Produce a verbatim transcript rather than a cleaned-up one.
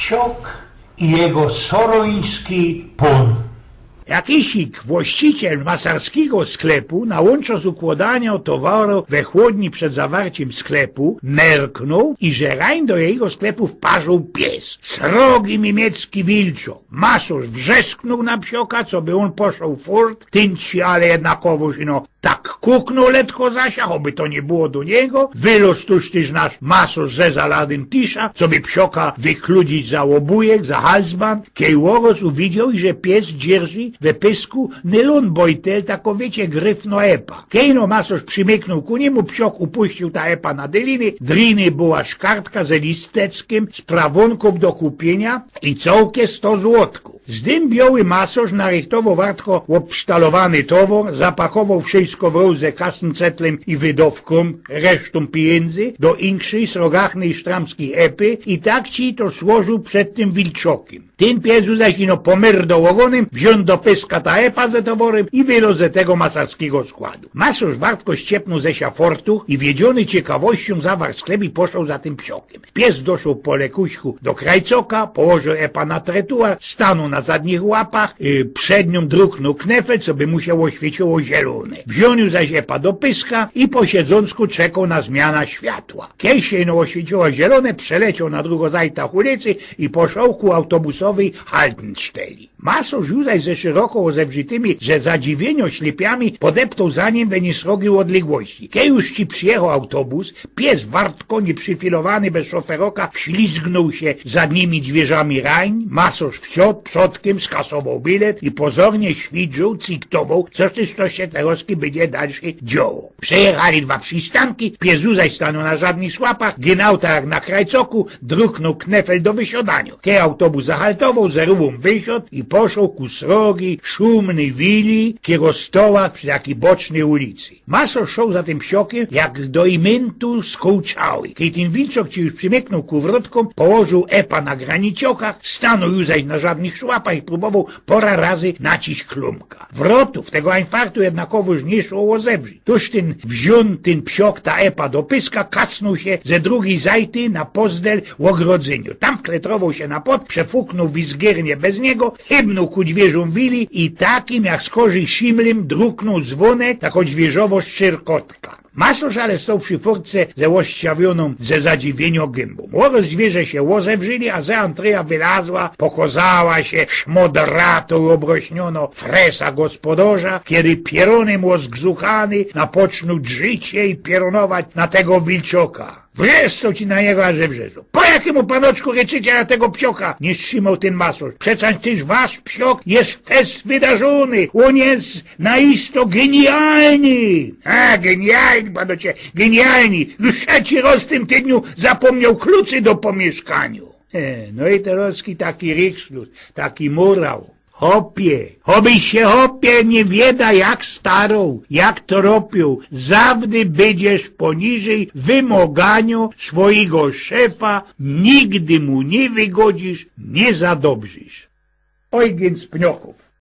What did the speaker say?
Psiok i jego soroński pōn. Jakisik właściciel masarskigo sklepu na łōnczo z ukłodaniŏ towaru we chłodni przed zawarcym sklepu merknōł, iże rajn do jego sklepu wparzoł pies. Srogi miymiecki wilczok. Masŏrz wrzesknōł na psioka, coby ôn poszoł furt, tyn ci ale jednakowōż ino tak kuknōł letko za sia, choby to niy było do niego. Wyloz tuż tyż nasz masŏrz ze zaladym tisza, coby psioka wykludzić za ôbujek, za halsband. Kej ôroz uwidzioł, iże pies dzierżi we pysku nylōnbojtel, tako wiycie, gryfno epa. Kej no masŏrz przimyknōł ku niymu, psiok upuściōł ta epa na dyliny, dryny była szkartka ze listeczkiym z prawōnkōw do kupiynia i cołkie sto złotku. Zdymbioły masŏrz narychtowoł wartko ôbsztalowany towōr, zapakowoł wszysko w rōz ze kasyncetlym i wydowkōm, resztōm pijyndzy, do inkszyj, srogachnyj, sztramskij epy i tak ci to słożōł przed tym wilczokym. Tyn pies zaś ino pomyrdoł ôgōnym, wziōn do pyska ta epa ze toworym i wyloz ze tego masarskigo składu. Masŏrz wartko ściepnōł ze sia fortuch i wiedziōny ciekawościōm zawarł sklep i poszoł za tym psiokym. Pies doszoł po lekuśku do krajcoka, położoł epa na tretuar, stanōł na zadnich łapach, y, przed niōm druknōł knefel, coby mu sie ôświyciyło zielōne. Wziōn zaś epa do pyska i po siedzōnsku czekoł na zmiana światła. Kej sie ino ôświyciyło zielōne, przelecioł na drugo zajtach ulicy i poszoł ku autobusowyj haltsteli. Masŏrz zaś ze szyroko ôzewrzitymi ze zadziwiynio ślypiami podeptoł za nim we niysrogiej ôdległości. Kej już ci przijechoł autobus, pies wartko, niyprzyfilowany bez szoferoka, wślizgnōł sie zadnimi dwiyrziami rajn, masŏrz wsiŏdł, przodkym skasowoł bilet i pozornie świdrzoł, cyktowoł, co tyż to sie terŏzki bydzie dalszy dzioło. Przejechali dwa przistanki, pies zaś stanōł na zadnich łapach, gynał tak jak na krajcoku, druknōł knefel do wysiŏdaniŏ. Kej autobus zahaltowoł, ze rōwōm wysiŏdł i poszoł ku srogij, szumnyj wili, kiero stoła przi takij bocznyj ulicy. Masŏrz szoł za tym psiokym, jak do imyntu skołczały. Kej tyn wilczok ci już przimyknōł ku wrōtkōm, położoł epa na granicokach, stanōł już zaś na zadnich łapach i prōbowoł pora razy naciś klōmka. Wrotōw tego ajnfartu jednakowoż niy szło ôzewrzić. Tuż tyn wziōn tyn psiok ta epa do pyska, kacnōł sie ze drugij zajty na pozdel ôgrodzynio. Tam wkletrowoł sie na płot, przefuknōł wizgiernie bez niego, chybnōł ku dwiyrziōm wili i takim jak skorzij szimlym druknōł zwōnek, takŏ dwiyrzowo szczyrkotka. Masŏrz ale stoł przi furtce ze ôscjawiyōnōm ze zadziwiynio gymbo. Ôroz dwiyrze sie ôzewrzyli, a ze antryja wylazła, pokŏzała sie szmodratōm ôbrośniōnŏ fresa gospodŏrza, kery pierōnym ôzgzuchany napoczōnōł drzić sie i pierōnować na tego wilczoka. Wrzeszczōł ci na niego, aże wrzeszczōł. Po jakymu, panoczku, ryczycie na tego psioka? Niy strzimoł tyn masŏrz. Przecaż tyż wasz psiok je fest wydarzōny. Ôn je na isto gynialny. A, gynialny, panocie, gynialny. Już trzeci rŏz w tym tydniu zapōmnioł klucy do pōmiyszkaniŏ. E, no i terŏzki taki rychszlus, taki murał. Chopie, chobyś sie, chopie, niy wiedŏ jak staroł, jak toropiōł, zawdy bydziesz poniżyj wymŏganiŏ swojigo szefa, nigdy mu niy wygodzisz, niy zadobrzisz. Ojgyn z Pniokōw.